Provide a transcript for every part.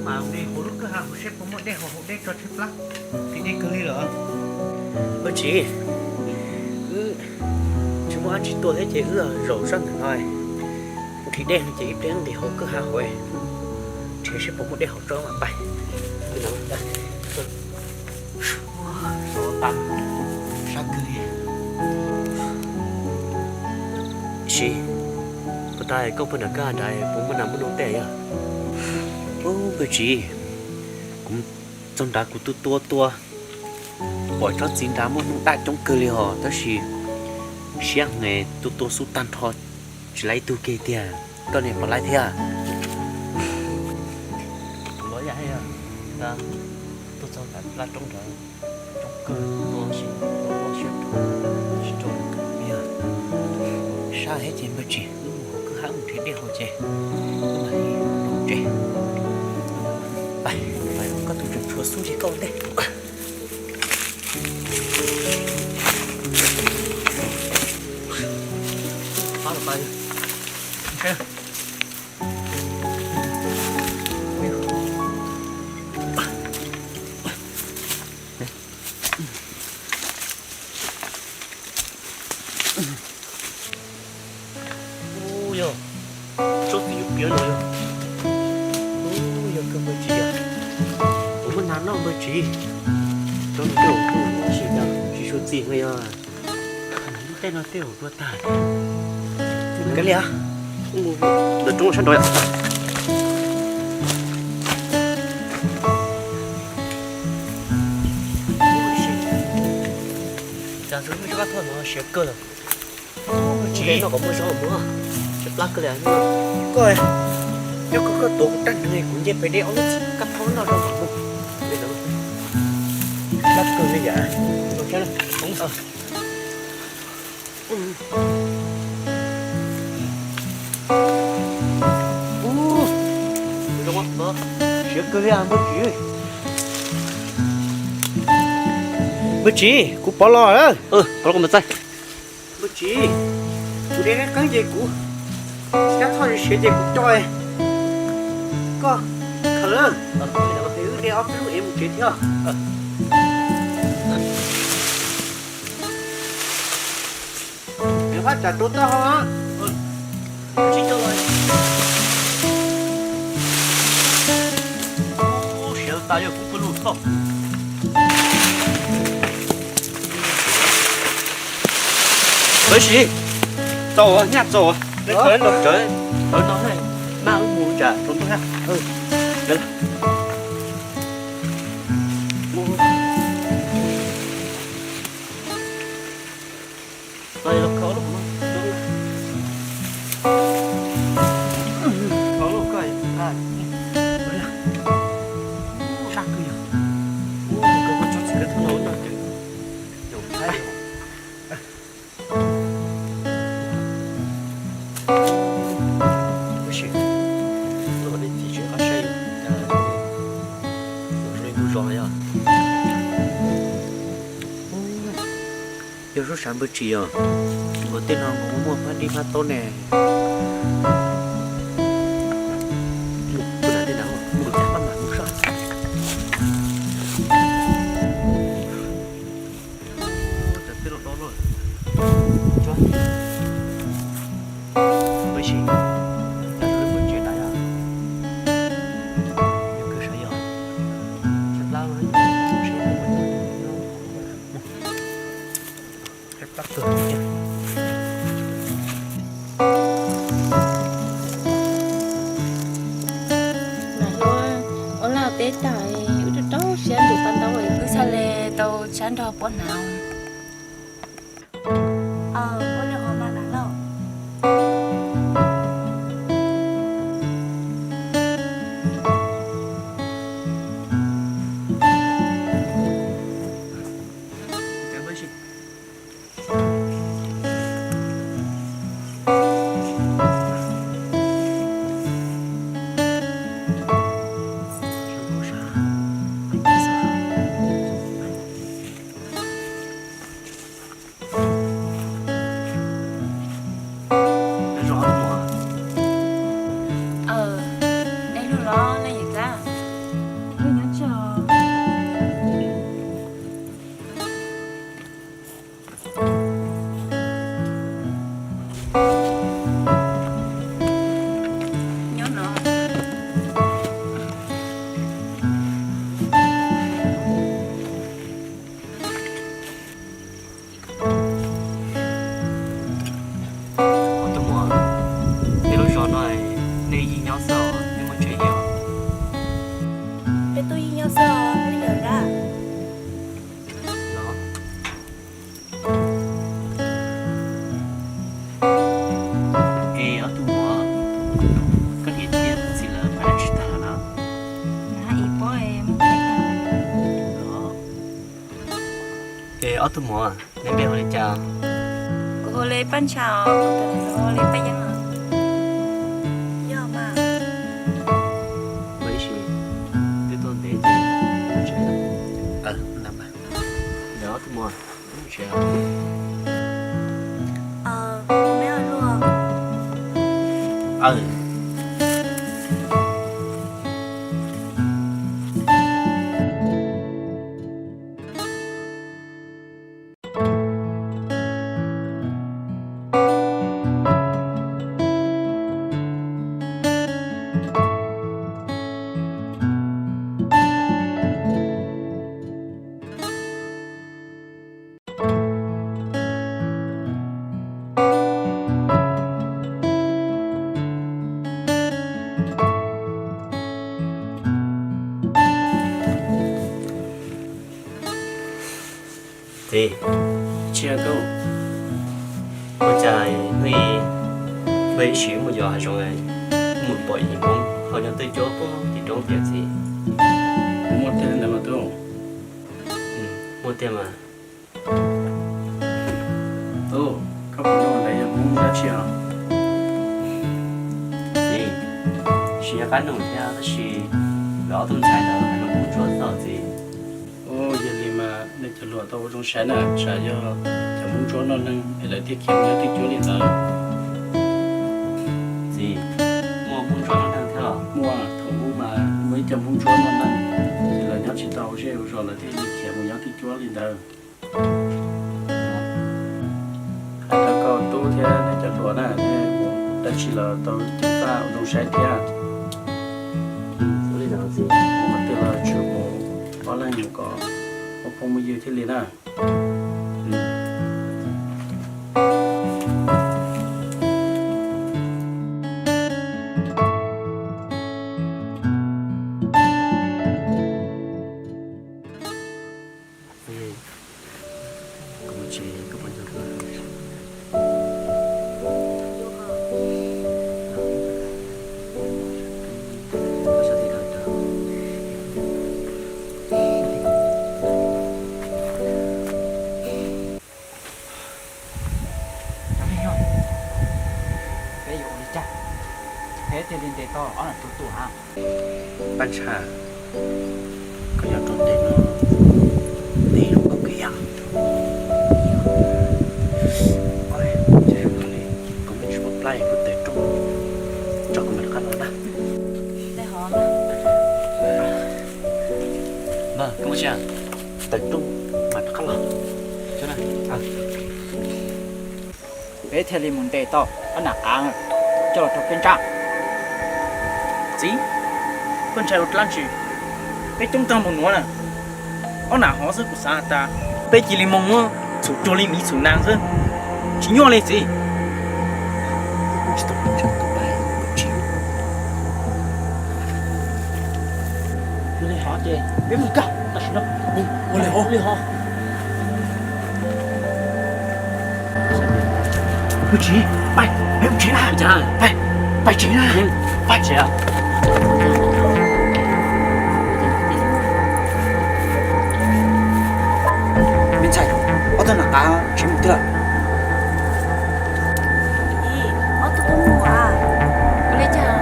Mas mus hauv lub kwj ha hauv seb puas muaj dej haus, haus dej tso tshaib plab, nqhis dej kawg li lawm. Ua tsis, wb tsis muaj dab tsi tua thiab ces wb zaum zaj ntawm no, nqhis dej no ces ib pliag nqhis hauv kwj ha hauv, nrhiav seb puas muaj dej haus tso mam pais. Sab kawg li. Siv, puas tas koj pw nram kwj ha nrad puas muaj nas muaj noog tej yog? Ub, Npawg Tsis, kuv txog nrad kuv tua tua tua, pom tsob txiv nrad muaj noog daj coob kawg li hos, tab sis siab heev, tua tua xub tag nrho, tsis laib ib tug kiag tiag. Koj ne puas laib thiab? Kuv los yam, tuaj txog nram laj roob nrad, coob kawg, tua tsis, tua siab rau, tsis rau. Yog sab thiab ces Npawg Tsis, wb mus hauv kwj ha mus nrhiav dej haus ces wb mam li los tsev. Pais, pais, koj tus tseem tshuav xub ces koj ua ntej. Ub, yog tsob txiv yuav piav no yog. Ub, yog kawg Npawg Tsis yog. Kuv muaj nas noj Npawg Tsis. Tsob no tej zaum kuj muaj tsis, tsis tshua txi no yog. Lub caij no tej zaum dua tag. Kav liam, ntawm roob sab nraud yom. Cas xwb, kab thoj no siav kawg lawm. Tsis noj kom muaj zog mus, siav plab kawg li. Koj, yog koj, koj tuav kuv rab hneev kuv nce pem dej ob lub txiv kab thoj noj rau mus. Plab kawg li yam. Siav kawg li Npawg Tsis. Npawg Tsis, kuv pov los lawm. Pov los kuv mus txaij. Npawg Tsis, kuv de qeeb ces kuv, kab thoj siav ces kuv co, koj khawm, es wb de ob peb lub ev mus tsev thiab. Ev phab tsam rau taub hau. Siav tas yog kuv pw lug toj. Npawg Tsis, txaus nyaj txaus, neb khaws los tsawv, tawv no ne, maj wb mus tsam tsaus ntuj na. Tab sis, tuaj kom nej txiv tsev qab saib, cas zoo li ntug zos yog. Yog sub sav Npawg Tsis os, nkaus tej no nkaus muaj phab dib phab taub ne. Mus, mus, mus, mus, mus, mus, mus. Tab sis, cas lub mus tsev tas yog, yog kawg sav yog, tshaib plab, tshaib plab kawg. Mas yuav ua laj teb tag, wb rau rau siab ntus pas ntau, wb txhaj le tau tsab nrog puab hnav. Ua li hov mas hnav lauj. Aw, nej lug los nej yim txav. Ob tug muam, neb npe hu li cas? Kuv hu li Paj Ntsha os, kuv tus niam hu li Paj Yeeb os. Yog mas. Ua ib sim twb tuaj ntev ces mus tsev. Ntawd ob tug muam, mus tsev. Neb ua luaj. Txiv, tsis yog tub, ua cas hnub ib sim mus yos hav zoov, mus pom ib hmoob ho nyob twj cuab puag tim roob tiag txiv? Muaj tiag ntawd mas tub. Muaj tiag mas. Tub, koj puas nug ntawd yog hmoob dab tsi os? Txiv, tsis nco qab nug thiab tab sis lawv ob tug ntxhais ntawd hais lus Hmoob Ntsuab txog txiv. Ua yog li mas nej cov hluas tau ua zoo saib na, tsam yog cov Hmoob Ntsuab noj neeg es lawv thiaj khiav mus nyob twj cuab li ntawd. Txiv, muaj Hmoob Ntsuab noj neeg thiab los? Muaj, thaum ub mas muaj ib co Hmoob Ntsuab noj neeg, ces lawv nyob tsis tau ua zej ua zos lawv thiaj li khiav mus nyob twj cuab li ntawd. Hais rau koj tub thiab nej cov hluas na, nej mus dab tsi los tau ceev faj ua zoo saib thiab. Mus qhov twg los tsuas mus ob leeg mus kom muaj phooj muaj ywg thiaj li na. Cov phooj ywg, peb yuav ua li cas peb thiaj li ntes tau ob niam tub tuaj hab? Paj Ntsha, koj yuav rau tes no, neb yuav kom kev yam. Kuv me ntsis ua plaib kuv tawm rooj tso kuv mam rov qab los na. Tawm rooj mam rov qab los. Peb thiaj li mus ntes tau ob nam qav coj los rau peb ntsaj. Txiv, koj ntshai ua dlaab tsi? Peb coob tag npaum nuav na, ob nam hov xwb kuv xav has tas peb cia li mus muab txhum cuag li miv txhum naas xwb, tsis nyuaj li txiv. Ua li hov ces peb mus kag tam sim no. Ua li hov, ua li hov. Mus tsev, pais, peb mus tsev na. Pais, pais tsev na. Pais tsev. Me ntxhais, ob tug nam qav tsev mus twg lawm? Ob tug tuaj mus as, ua li cas?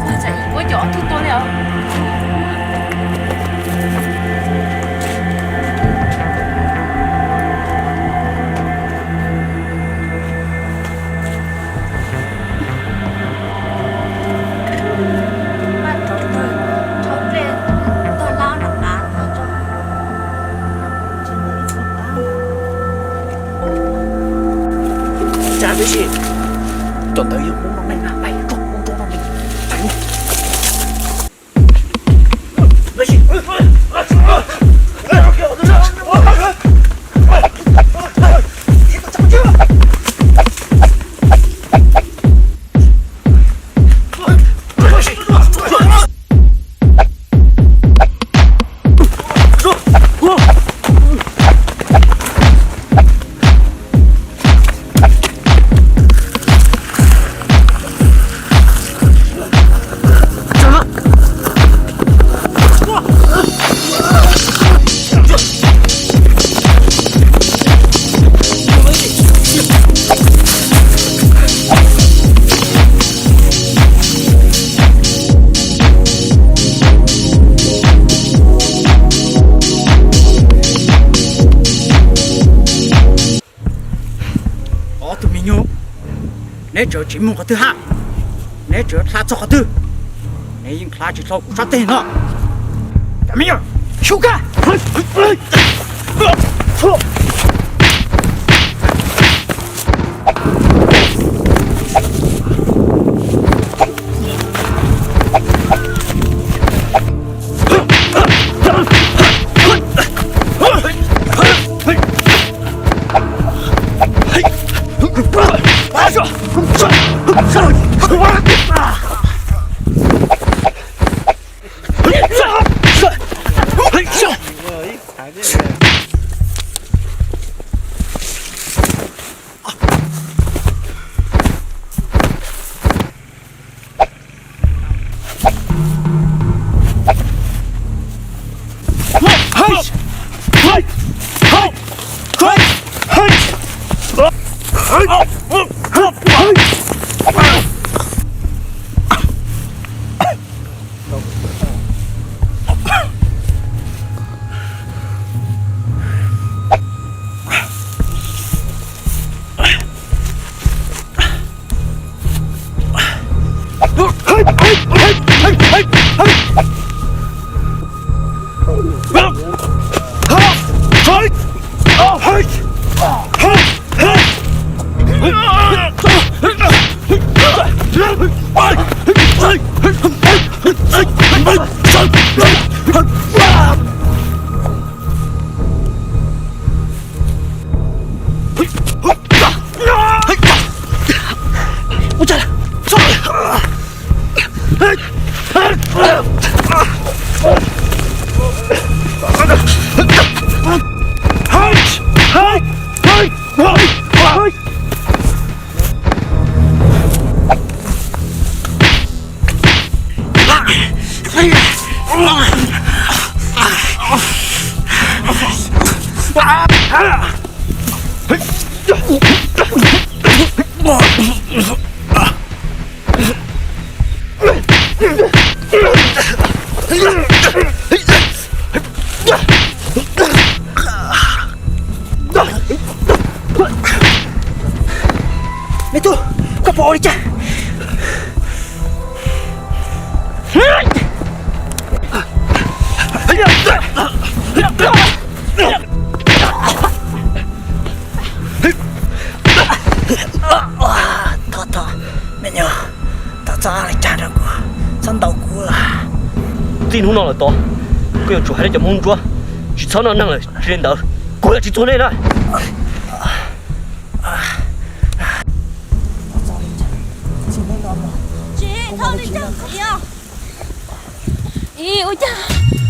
Ua cas ib puab cov ob tug tuaj li os? Tsav tib si, cov ntawd yog Hmoob noj neeg na, pais rau Hmoob noj neeg, pais. Neb tseem tsis mus qhov twg hab? Neb tseem hla txog qhov twg? Neb yeej hla tsis dhau kuv sab teg no. Cov me nyuam, xub kag! Me tub, koj puas ua li cas? Thov, thov, me nyuam, thov txhob ua li cas rau kuv, txhob ntaus kuv. Txij hnub no lawm tod, koj yuav tsum hais rau cov Hmoob Ntsuab tsis txhob noj neeg lawm, tsis li ntawd kuv yuav tsis txuag nej na. Tsis txhob li cas, ua cas